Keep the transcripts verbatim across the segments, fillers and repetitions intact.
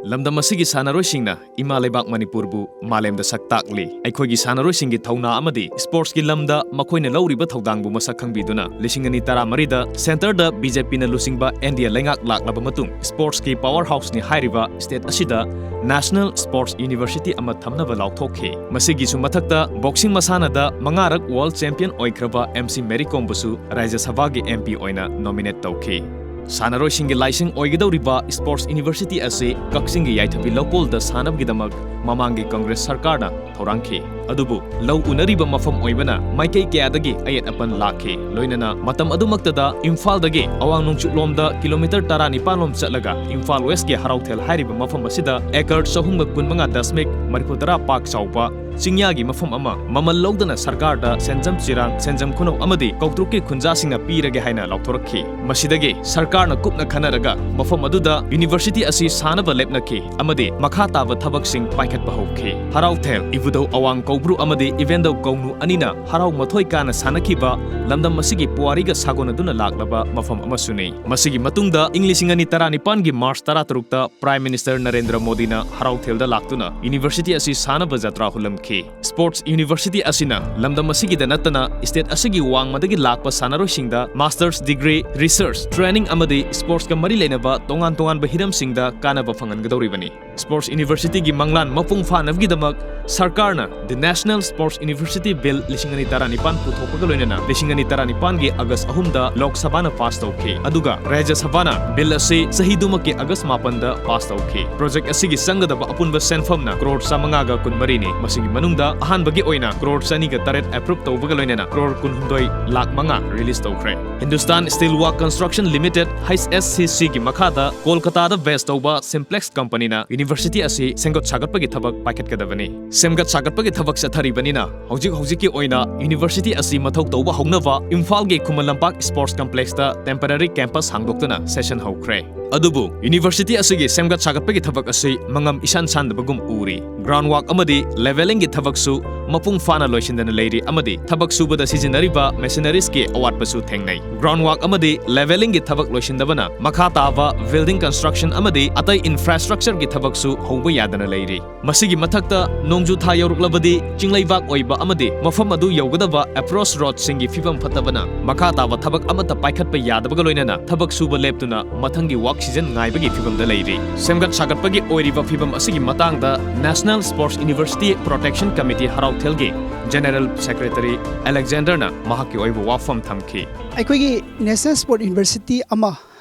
ꯂꯝꯗꯝ ꯑꯁꯤꯒꯤ ꯁꯥꯟꯅꯔꯣꯏꯁꯤꯡꯅ ꯏꯃꯥ ꯂꯩꯕꯥꯛ ꯃꯅꯤꯄꯨꯔꯕꯨ ꯃꯥꯂꯦꯝꯗ ꯁꯛ ꯇꯥꯛꯂꯤ꯫ ꯑꯩꯈꯣꯏꯒꯤ ꯁꯥꯟꯅꯔꯣꯏꯁꯤꯡꯒꯤ ꯊꯧꯅꯥ ꯑꯃꯗꯤ sportsꯀꯤ ꯂꯝꯗ ꯃꯈꯣꯏꯅ ꯂꯧꯔꯤꯕ ꯊꯧꯗꯥꯡꯕꯨ ꯃꯁꯛ ꯈꯪꯕꯤꯗꯨꯅ, ꯂꯤꯁꯤꯡ ꯑꯅꯤ ꯇꯔꯥꯃꯔꯤꯗ centreꯗ BJPꯅ ꯂꯨꯆꯤꯡꯕ NDA ꯂꯩꯉꯥꯛ ꯂꯥꯛꯂꯕ ꯃꯇꯨꯡ, sportsꯀꯤ power houseꯅꯤ ꯍꯥꯏꯔꯤꯕ state ꯑꯁꯤꯗ National Sports University ꯑꯃ ꯊꯝꯅꯕ ꯂꯥꯎꯊꯣꯛꯈꯤ꯫ ꯃꯁꯤꯒꯤꯁꯨ ꯃꯊꯛꯇ boxing ꯃꯁꯥꯟꯅꯗ ꯃꯉꯥꯔꯛ world champion ꯑꯣꯏꯈ꯭ꯔꯕ MC Mary Comꯕꯨꯁꯨ ꯔꯥꯖ꯭ꯌ ꯁꯚꯥꯒꯤ MP ꯑꯣꯏꯅ nominate ꯇꯧꯈꯤ꯫ ꯁꯥꯟꯅꯔꯣꯏꯁꯤꯡꯒꯤ ꯂꯥꯏꯁꯪ ꯑꯣꯏꯒꯗꯧꯔꯤꯕ Sports University ꯑꯁꯤ ꯀꯛꯆꯤꯡꯒꯤ ꯌꯥꯏꯐꯕꯤ ꯂꯧꯀꯣꯜꯗ ꯁꯥꯟꯅꯕꯒꯤꯗꯃꯛ ꯃꯃꯥꯡꯒꯤ Congress ꯁꯔꯀꯥꯔꯅ ꯊꯧꯔꯥꯡꯈꯤ꯫ ꯑꯗꯨꯕꯨ ꯂꯧ ꯎꯅꯔꯤꯕ ꯃꯐꯝ ꯑꯣꯏꯕꯅ ꯃꯥꯏꯀꯩ ꯀꯌꯥꯗꯒꯤ ꯑꯌꯦꯠ ꯑꯄꯟ ꯂꯥꯛꯈꯤ꯫ ꯂꯣꯏꯅꯅ ꯃꯇꯝ ꯑꯗꯨꯃꯛꯇꯗ ꯏꯝꯐꯥꯜꯗꯒꯤ ꯑꯋꯥꯡ ꯅꯣꯡꯆꯨꯞꯂꯣꯝꯗ kilometre ꯇꯔꯥꯅꯤꯄꯥꯟ ꯂꯣꯝ ꯆꯠꯂꯒ ꯏꯝꯐꯥꯜ Westꯀꯤ ꯍꯔꯥꯎꯊꯦꯜ ꯍꯥꯏꯔꯤꯕ ꯃꯐꯝ ꯑꯁꯤꯗ acre ꯆꯍꯨꯝꯒ ꯀꯨꯟꯃꯉꯥ ꯗꯁꯃꯤꯛ ꯃꯔꯤꯐꯨꯇꯔꯥ ꯄꯥꯛ ꯆꯥꯎꯕ ꯆꯤꯡꯌꯥꯒꯤ ꯃꯐꯝ ꯑꯃ ꯃꯃꯜ ꯂꯧꯗꯅ ꯁꯔꯀꯥꯔꯗ ꯁꯦꯟꯖꯝ ꯆꯤꯔꯥꯡ, ꯁꯦꯟꯖꯝ ꯈꯨꯅꯧ ꯑꯃꯗꯤ ꯀꯧꯇ꯭ꯔꯨꯛꯀꯤ ꯈꯨꯟꯖꯥꯁꯤꯡꯅ ꯄꯤꯔꯒꯦ ꯍꯥꯏꯅ ꯂꯥꯎꯊꯣꯔꯛꯈꯤ꯫ ꯃꯁꯤꯗꯒꯤ ꯁꯔꯀꯥꯔꯅ ꯀꯨꯞꯅ ꯈꯟꯅꯔꯒ ꯃꯐꯝ ꯑꯗꯨꯗ University ꯑꯁꯤ ꯁꯥꯅꯕ ꯂꯦꯞꯅꯈꯤ ꯑꯃꯗꯤ ꯃꯈꯥ ꯇꯥꯕ ꯊꯕꯛꯁꯤꯡ ꯄꯥꯏꯈꯠꯄ ꯍꯧꯈꯤ꯫ ꯍꯔꯥꯎꯊꯦꯜ, ꯏꯕꯨꯙꯧ ꯑꯋꯥꯡ ꯀꯧꯕ꯭ꯔꯨ ꯑꯃꯗꯤ ꯏꯕꯦꯟꯗꯧ ꯀꯧꯅꯨ ꯑꯅꯤꯅ ꯍꯔꯥꯎ ꯃꯊꯣꯏ ꯀꯥꯅ ꯁꯥꯅꯈꯤꯕ ꯂꯝꯗꯝ ꯑꯁꯤꯒꯤ ꯄꯨꯋꯥꯔꯤꯒ ꯁꯥꯒꯣꯟꯅꯗꯨꯅ ꯂꯥꯛꯂꯕ ꯃꯐꯝ ꯑꯃꯁꯨꯅꯤ꯫ ꯃꯁꯤꯒꯤ ꯃꯇꯨꯡꯗ ꯏꯪ ꯂꯤꯁꯤꯡ ꯑꯅꯤ ꯇꯔꯥꯅꯤꯄꯥꯟꯒꯤ March ꯇꯔꯥꯇꯔꯨꯛꯇ Prime Minister ꯅꯔꯦꯟꯗ꯭ꯔ ꯃꯣꯗꯤꯅ ꯍꯔꯥꯎꯊꯦꯜꯗ ꯂꯥꯛꯇꯨꯅ University ꯑꯁꯤ ꯁꯥꯅꯕ ꯖꯇ꯭ꯔꯥ ꯍꯨꯜꯂꯝꯈꯤ꯫ Sports University ꯑꯁꯤꯅ ꯂꯝꯗꯝ ꯑꯁꯤꯒꯤꯗ ꯅꯠꯇꯅ state ꯑꯁꯤꯒꯤ ꯋꯥꯡꯃꯗꯒꯤ ꯂꯥꯛꯄ ꯁꯥꯟꯅꯔꯣꯏꯁꯤꯡꯗ master's degree, research, training ꯑꯃꯗꯤ sportsꯀ ꯃꯔꯤ ꯂꯩꯅꯕ ꯇꯣꯉꯥꯟ ꯇꯣꯉꯥꯟꯕ ꯍꯤꯔꯝꯁꯤꯡꯗ ꯀꯥꯟꯅꯕ ꯐꯪꯍꯟꯒꯗꯧꯔꯤꯕꯅꯤ꯫ Sports Universityꯒꯤ ꯃꯪꯂꯥꯟ ꯃꯄꯨꯡ ꯐꯥꯅꯕꯒꯤꯗꯃꯛ ꯁꯔꯀꯥꯔꯅ The National Sports University Bill ꯂꯤꯁꯤꯡ ꯑꯅꯤ ꯇꯔꯥꯅꯤꯄꯥꯟ ꯄꯨꯊꯣꯛꯄꯒ ꯂꯣꯏꯅꯅ ꯂꯤꯁꯤꯡ ꯑꯅꯤ ꯇꯔꯥꯅꯤꯄꯥꯟꯒꯤ August ꯑꯍꯨꯝꯗ ꯂꯣꯛ ꯁꯚꯥꯅ pass ꯇꯧꯈꯤ, ꯑꯗꯨꯒ ꯔꯥꯖ꯭ꯌ ꯁꯚꯥꯅ bill ꯑꯁꯤ ꯆꯍꯤꯗꯨꯃꯛꯀꯤ August ꯃꯥꯄꯟꯗ pass ꯇꯧꯈꯤ꯫ Project ꯑꯁꯤꯒꯤ ꯆꯪꯒꯗꯕ ꯑꯄꯨꯟꯕ ꯁꯦꯟꯐꯝꯅ ꯀ꯭ꯔꯣꯔ ꯆꯥꯃꯉꯥꯒ ꯀꯨꯟꯃꯔꯤꯅꯤ꯫ ꯃꯁꯤꯒꯤ ꯃꯅꯨꯡꯗ ꯑꯍꯥꯟꯕꯒꯤ ꯑꯣꯏꯅ ꯀ꯭ꯔꯣꯔ ꯆꯅꯤꯒ ꯇꯔꯦꯠ approve ꯇꯧꯕꯒ ꯂꯣꯏꯅꯅ ꯀ꯭ꯔꯣꯔ ꯀꯨꯟꯍꯨꯝꯗꯣꯏ ꯂꯥꯛ ꯃꯉꯥ release ꯇꯧꯈ꯭ꯔꯦ꯫ Hindustan Steel Work Construction Limited, HSCCꯒꯤ ꯃꯈꯥꯗ ꯀꯣꯜꯀꯇꯥꯗ base ꯇꯧꯕ Simplex Companyꯅ University ꯑꯁꯤ ꯁꯦꯝꯒꯠ ꯁꯥꯒꯠꯄꯒꯤ ꯊꯕꯛ ꯄꯥꯏꯈꯠꯀꯗꯕꯅꯤ꯫ ꯁꯦꯝꯒꯠ ꯁꯥꯒꯠꯄꯒꯤ ꯊꯕꯛ ꯆꯠꯊꯔꯤꯕꯅꯤꯅ, ꯍꯧꯖꯤꯛ ꯍꯧꯖꯤꯛꯀꯤ ꯑꯣꯏꯅ University ꯑꯁꯤ ꯃꯊꯧ ꯇꯧꯕ ꯍꯧꯅꯕ ꯏꯝꯐꯥꯜꯒꯤ Khuman Lampak Sports Complexꯇ temporary campus ꯍꯥꯡꯗꯣꯛꯇꯨꯅ session ꯍꯧꯈ꯭ꯔꯦ꯫ ꯑꯗꯨꯕꯨ University ꯑꯁꯤꯒꯤ ꯁꯦꯝꯒꯠ ꯁꯥꯒꯠꯄꯒꯤ ꯊꯕꯛ ꯑꯁꯤ ꯃꯉꯝ ꯏꯁꯥꯟ ꯁꯥꯟꯗꯕꯒꯨꯝ ꯎꯔꯤ꯫ Ground work ꯑꯃꯗꯤ levelingꯒꯤ ꯊꯕꯛꯁꯨ ꯃꯄꯨꯡ ꯐꯥꯅ ꯂꯣꯏꯁꯤꯟꯗꯅ ꯂꯩꯔꯤ ꯑꯃꯗꯤ ꯊꯕꯛ ꯁꯨꯕꯗ ꯁꯤꯖꯤꯟꯅꯔꯤꯕ machineries ꯀꯤ ꯑꯋꯥꯠꯄꯁꯨ ꯊꯦꯡꯅꯩ꯫ Ground work ꯑꯃꯗꯤ levelling ꯒꯤ ꯊꯕꯛ ꯂꯣꯏꯁꯤꯟꯗꯕꯅ ꯃꯈꯥ ꯇꯥꯕ building construction ꯑꯃꯗꯤ ꯑꯇꯩ infrastructure ꯒꯤ ꯊꯕꯛꯁꯨ ꯍꯧꯕ ꯌꯥꯗꯅ ꯂꯩꯔꯤ꯫ ꯃꯁꯤꯒꯤ ꯃꯊꯛꯇ ꯅꯣꯡꯖꯨ ꯊꯥ ꯌꯧꯔꯛꯂꯕꯗꯤ ꯆꯤꯡꯂꯩꯕꯥꯛ ꯑꯣꯏꯕ ꯑꯃꯗꯤ ꯃꯐꯝ ꯑꯗꯨ ꯌꯧꯒꯗꯕ approach road ꯁꯤꯡꯒꯤ ꯐꯤꯕꯝ ꯐꯠꯇꯕꯅ ꯃꯈꯥ ꯇꯥꯕ ꯊꯕꯛ ꯑꯃꯠꯇ ꯄꯥꯏꯈꯠꯄ ꯌꯥꯗꯕꯒ ꯂꯣꯏꯅꯅ ꯊꯕꯛ ꯁꯨꯕ ꯂꯦꯞꯇꯨꯅ ꯃꯊꯪꯒꯤ work season ꯉꯥꯏꯕꯒꯤ ꯐꯤꯕꯝꯗ ꯂꯩꯔꯤ꯫ ꯁꯦꯝꯒꯠ ꯁꯥꯒꯠꯄꯒꯤ ꯑꯣꯏꯔꯤꯕ ꯐꯤꯕꯝ ꯑꯁꯤꯒꯤ ꯃꯇꯥꯡꯗ National Sports University Protection Committee ꯍꯔꯥꯎꯊꯦꯜꯒꯤ General Secretary Alexander ꯅ ꯃꯍꯥꯛꯀꯤ ꯑꯣꯏꯕ ꯋꯥꯐꯝ ꯊꯝꯈꯤ꯫ ꯑꯩꯈꯣꯏꯒꯤ National Sport University ꯑꯃ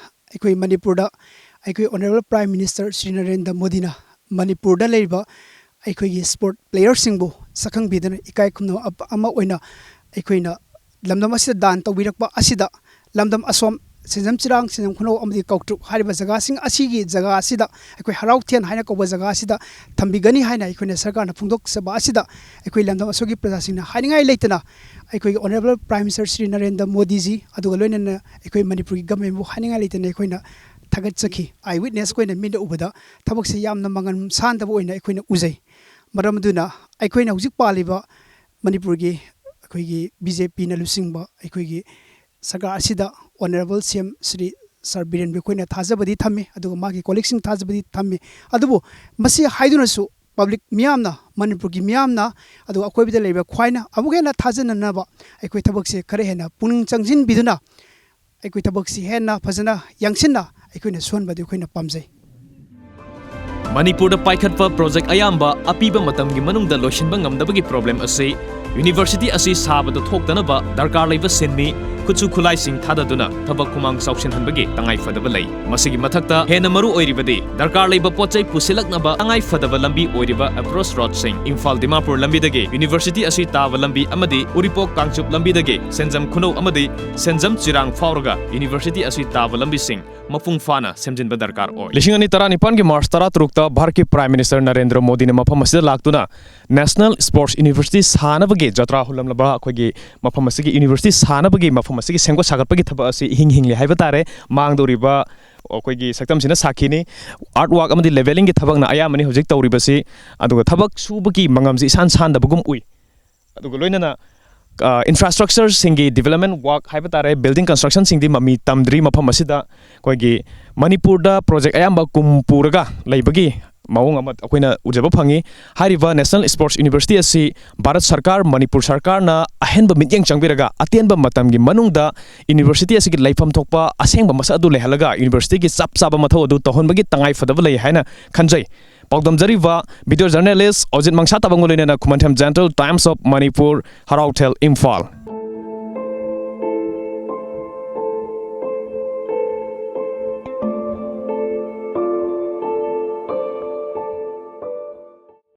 ꯑꯩꯈꯣꯏ ꯃꯅꯤꯄꯨꯔꯗ ꯑꯩꯈꯣꯏ Honourable Prime Minister Shri Narendra ꯃꯣꯗꯤꯅ ꯃꯅꯤꯄꯨꯔꯗ ꯂꯩꯔꯤꯕ ꯑꯩꯈꯣꯏꯒꯤ sport player ꯁꯤꯡꯕꯨ ꯁꯛꯈꯪꯕꯤꯗꯨꯅ ꯏꯀꯥꯏ ꯈꯨꯝꯅꯕ ꯑꯃ ꯑꯣꯏꯅ ꯑꯩꯈꯣꯏꯅ ꯂꯝꯗꯝ ꯑꯁꯤꯗ ꯗꯥꯟ ꯇꯧꯕꯤꯔꯛꯄ ꯑꯁꯤꯗ ꯂꯝꯗꯝ ꯑꯁꯣꯝ ꯁꯦꯟꯖꯝ ꯆꯤꯔꯥꯡ, ꯁꯦꯟꯖꯝ ꯈꯨꯅꯧ ꯑꯃꯗꯤ ꯀꯧꯇ꯭ꯔꯨꯛ ꯍꯥꯏꯔꯤꯕ ꯖꯒꯥꯁꯤꯡ ꯑꯁꯤꯒꯤ ꯖꯒꯥ ꯑꯁꯤꯗ ꯑꯩꯈꯣꯏ ꯍꯔꯥꯎꯊꯦꯟ ꯍꯥꯏꯅ ꯀꯧꯕ ꯖꯒꯥ ꯑꯁꯤꯗ ꯊꯝꯕꯤꯒꯅꯤ ꯍꯥꯏꯅ ꯑꯩꯈꯣꯏꯅ ꯁꯔꯀꯥꯔꯅ ꯐꯣꯡꯗꯣꯛꯆꯕ ꯑꯁꯤꯗ ꯑꯩꯈꯣꯏ ꯂꯝꯗꯝ ꯑꯁꯣꯝꯒꯤ ꯄ꯭ꯔꯖꯥꯁꯤꯡꯅ ꯍꯥꯏꯅꯤꯡꯉꯥꯏ ꯂꯩꯇꯅ ꯑꯩꯈꯣꯏꯒꯤ Honourable Prime Minister Shri Narendra ꯃꯣꯗꯤꯖꯤ ꯑꯗꯨꯒ ꯂꯣꯏꯅꯅ ꯑꯩꯈꯣꯏ ꯃꯅꯤꯄꯨꯔꯒꯤ government ꯕꯨ ꯍꯥꯏꯅꯤꯡꯉꯥꯏ ꯂꯩꯇꯅ ꯑꯩꯈꯣꯏꯅ ꯊꯥꯒꯠꯆꯈꯤ꯫ Eye witness ꯑꯩꯈꯣꯏꯅ ꯃꯤꯠꯅ ꯎꯕꯗ ꯊꯕꯛꯁꯦ ꯌꯥꯝꯅ ꯃꯉꯝ ꯁꯥꯟꯗꯕ ꯑꯣꯏꯅ ꯑꯩꯈꯣꯏꯅ ꯎꯖꯩ꯫ ꯃꯔꯝ ꯑꯗꯨꯅ ꯑꯩꯈꯣꯏꯅ ꯍꯧꯖꯤꯛ ꯄꯥꯜꯂꯤꯕ ꯃꯅꯤꯄꯨꯔꯒꯤ ꯑꯩꯈꯣꯏꯒꯤ BJP ꯅ ꯂꯨꯆꯤꯡꯕ ꯑꯩꯈꯣꯏꯒꯤ ꯁꯔꯀꯥꯔ ꯑꯁꯤꯗ Honourable CM ꯁ꯭ꯔꯤ ꯁꯥꯔ ꯕꯤꯔꯦꯟꯕꯨ ꯑꯩꯈꯣꯏꯅ ꯊꯥꯖꯕꯗꯤ ꯊꯝꯃꯤ, ꯑꯗꯨꯒ ꯃꯥꯒꯤ colleague ꯁꯤꯡ ꯊꯥꯖꯕꯗꯤ ꯊꯝꯃꯤ꯫ ꯑꯗꯨꯕꯨ ꯃꯁꯤ ꯍꯥꯏꯗꯨꯅꯁꯨ public ꯃꯤꯌꯥꯝꯅ, ꯃꯅꯤꯄꯨꯔꯒꯤ ꯃꯤꯌꯥꯝꯅ, ꯑꯗꯨꯒ ꯑꯀꯣꯏꯕꯗ ꯂꯩꯔꯤꯕ ꯈ꯭ꯋꯥꯏꯅ ꯑꯃꯨꯛ ꯍꯦꯟꯅ ꯊꯥꯖꯅꯅꯕ ꯑꯩꯈꯣꯏ ꯊꯕꯛꯁꯦ ꯈꯔ ꯍꯦꯟꯅ ꯄꯨꯛꯅꯤꯡ ꯆꯪꯁꯤꯟꯕꯤꯗꯨꯅ ꯑꯩꯈꯣꯏ ꯊꯕꯛꯁꯤ ꯍꯦꯟꯅ ꯐꯖꯅ ꯌꯥꯡꯁꯤꯟꯅ ꯑꯩꯈꯣꯏꯅ ꯁꯨꯍꯟꯕꯗꯤ ꯑꯩꯈꯣꯏꯅ ꯄꯥꯝꯖꯩ꯫ ꯃꯅꯤꯄꯨꯔꯗ ꯄꯥꯏꯈꯠꯄ project ꯑꯌꯥꯝꯕ ꯑꯄꯤꯕ ꯃꯇꯝꯒꯤ ꯃꯅꯨꯡꯗ ꯂꯣꯏꯁꯤꯟꯕ ꯉꯝꯗꯕꯒꯤ problem ꯑꯁꯤ university ꯑꯁꯤ ꯁꯥꯕꯗ ꯊꯣꯛꯇꯅꯕ ꯗꯔꯀꯥꯔ ꯂꯩꯕ ꯁꯤꯟꯃꯤ, ꯈꯨꯠꯁꯨ ꯈꯨꯠꯂꯥꯏꯁꯤꯡ ꯊꯥꯗꯗꯨꯅ ꯊꯕꯛ ꯈꯨꯃꯥꯡ ꯆꯥꯎꯁꯤꯟꯍꯟꯕꯒꯤ ꯇꯉꯥꯏꯐꯗꯕ ꯂꯩ꯫ ꯃꯁꯤꯒꯤ ꯃꯊꯛꯇ ꯍꯦꯟꯅ ꯃꯔꯨ ꯑꯣꯏꯔꯤꯕꯗꯤ ꯗꯔꯀꯥꯔ ꯂꯩꯕ ꯄꯣꯠ ꯆꯩ ꯄꯨꯁꯤꯜꯂꯛꯅꯕ ꯇꯉꯥꯏꯐꯗꯕ ꯂꯝꯕꯤ ꯑꯣꯏꯔꯤꯕ approach road ꯁꯤꯡ, ꯏꯝꯐꯥꯜ ꯗꯤꯃꯥꯄꯨꯔ ꯂꯝꯕꯤꯗꯒꯤ university ꯑꯁꯤ ꯇꯥꯕ ꯂꯝꯕꯤ ꯑꯃꯗꯤ ꯎꯔꯤꯄꯣꯛ ꯀꯥꯡꯆꯨꯞ ꯂꯝꯕꯤꯗꯒꯤ ꯁꯦꯟꯖꯝ ꯈꯨꯅꯧ ꯑꯃꯗꯤ ꯁꯦꯟꯖꯝ ꯆꯤꯔꯥꯡ ꯐꯥꯎꯔꯒ university ꯑꯁꯤ ꯇꯥꯕ ꯂꯝꯕꯤꯁꯤꯡ ꯃꯄꯨꯡ ꯐꯥꯅ ꯁꯦꯝꯖꯤꯟꯕ ꯗꯔꯀꯥꯔ ꯑꯣꯏ꯫ ꯂꯤꯁꯤꯡ ꯑꯅꯤ ꯇꯔꯥꯅꯤꯄꯥꯟꯒꯤ March ꯇꯔꯥꯇꯔꯨꯛꯇ ꯚꯥꯔꯠꯀꯤ Prime Minister ꯅꯔꯦꯟꯗ꯭ꯔ ꯃꯣꯗꯤꯅ ꯃꯐꯝ ꯑꯁꯤꯗ ꯂꯥꯛꯇꯨꯅ National Sports University ꯁꯥꯅꯕꯒꯤ ꯖꯇ꯭ꯔꯥ ꯍꯨꯜꯂꯝꯂꯕ ꯑꯩꯈꯣꯏꯒꯤ ꯃꯐꯝ ꯑꯁꯤꯒꯤ university ꯁꯥꯅꯕꯒꯤ, ꯃꯐꯝ ꯑꯁꯤꯒꯤ ꯁꯦꯝꯒꯠ ꯁꯥꯒꯠꯄꯒꯤ ꯊꯕꯛ ꯑꯁꯤ ꯏꯍꯤꯡ ꯍꯤꯡꯂꯤ ꯍꯥꯏꯕ ꯇꯥꯔꯦ꯫ ꯃꯥꯡꯗꯧꯔꯤꯕ ꯑꯩꯈꯣꯏꯒꯤ ꯁꯛꯇꯝꯁꯤꯅ ꯁꯥꯈꯤꯅꯤ꯫ Earth work ꯑꯃꯗꯤ levelling ꯒꯤ ꯊꯕꯛꯅ ꯑꯌꯥꯝꯕꯅꯤ ꯍꯧꯖꯤꯛ ꯇꯧꯔꯤꯕꯁꯤ, ꯑꯗꯨꯒ ꯊꯕꯛ ꯁꯨꯕꯒꯤ ꯃꯉꯝꯁꯤ ꯏꯁꯥꯟ ꯁꯥꯟꯗꯕꯒꯨꯝ ꯎꯏ꯫ ꯑꯗꯨꯒ ꯂꯣꯏꯅꯅ ꯏꯟꯐ꯭ꯔꯥꯁ꯭ꯇ꯭ꯔꯛꯆꯔꯁꯤꯡꯒꯤ ꯗꯤꯕꯂꯞꯃꯦꯟ ꯋꯥꯛ ꯍꯥꯏꯕ ꯇꯥꯔꯦ, ꯕꯤꯜꯗꯤꯡ ꯀꯟꯁꯇ꯭ꯔꯛꯁꯟꯁꯤꯡꯗꯤ ꯃꯃꯤ ꯇꯝꯗ꯭ꯔꯤ꯫ ꯃꯐꯝ ꯑꯁꯤꯗ ꯑꯩꯈꯣꯏꯒꯤ ꯃꯅꯤꯄꯨꯔꯗ ꯄ꯭ꯔꯣꯖꯦꯛ ꯑꯌꯥꯝꯕ ꯀꯨꯝ ꯄꯨꯔꯒ ꯂꯩꯕꯒꯤ ꯃꯑꯣꯡ ꯑꯃ ꯑꯩꯈꯣꯏꯅ ꯎꯖꯕ ꯐꯪꯉꯤ꯫ ꯍꯥꯏꯔꯤꯕ ꯅꯦꯁꯅꯦꯜ ꯁ꯭ꯄꯣꯔꯠꯁ ꯌꯨꯅꯤꯚꯔꯁꯤꯇꯤ ꯑꯁꯤ ꯚꯥꯔꯠ ꯁꯔꯀꯥꯔ, ꯃꯅꯤꯄꯨꯔ ꯁꯔꯀꯥꯔꯅ ꯑꯍꯦꯟꯕ ꯃꯤꯠꯌꯦꯡ ꯆꯪꯕꯤꯔꯒ ꯑꯇꯦꯟꯕ ꯃꯇꯝꯒꯤ ꯃꯅꯨꯡꯗ ꯌꯨꯅꯤꯚꯔꯁꯤꯇꯤ ꯑꯁꯤꯒꯤ ꯂꯩꯐꯝ ꯊꯣꯛꯄ ꯑꯁꯦꯡꯕ ꯃꯁꯛ ꯑꯗꯨ ꯂꯩꯍꯜꯂꯒ ꯌꯨꯅꯤꯚꯔꯁꯤꯇꯤꯒꯤ ꯆꯞ ꯆꯥꯕ ꯃꯊꯧ ꯑꯗꯨ ꯇꯧꯍꯟꯕꯒꯤ ꯇꯉꯥꯏ ꯐꯗꯕ ꯂꯩ ꯍꯥꯏꯅ ꯈꯟꯖꯩ꯫ ꯄꯥꯎꯗꯝꯖꯔꯤꯕ ꯚꯤꯗꯤꯑꯣ ꯖꯔꯅꯦꯂꯤꯁ ꯑꯣꯖꯤꯠ ꯃꯪꯁꯥ ꯇꯥꯕꯪꯒ ꯂꯣꯏꯅꯅ Khumanthem Gentle, Times of Manipur, Haraothel, Imphal.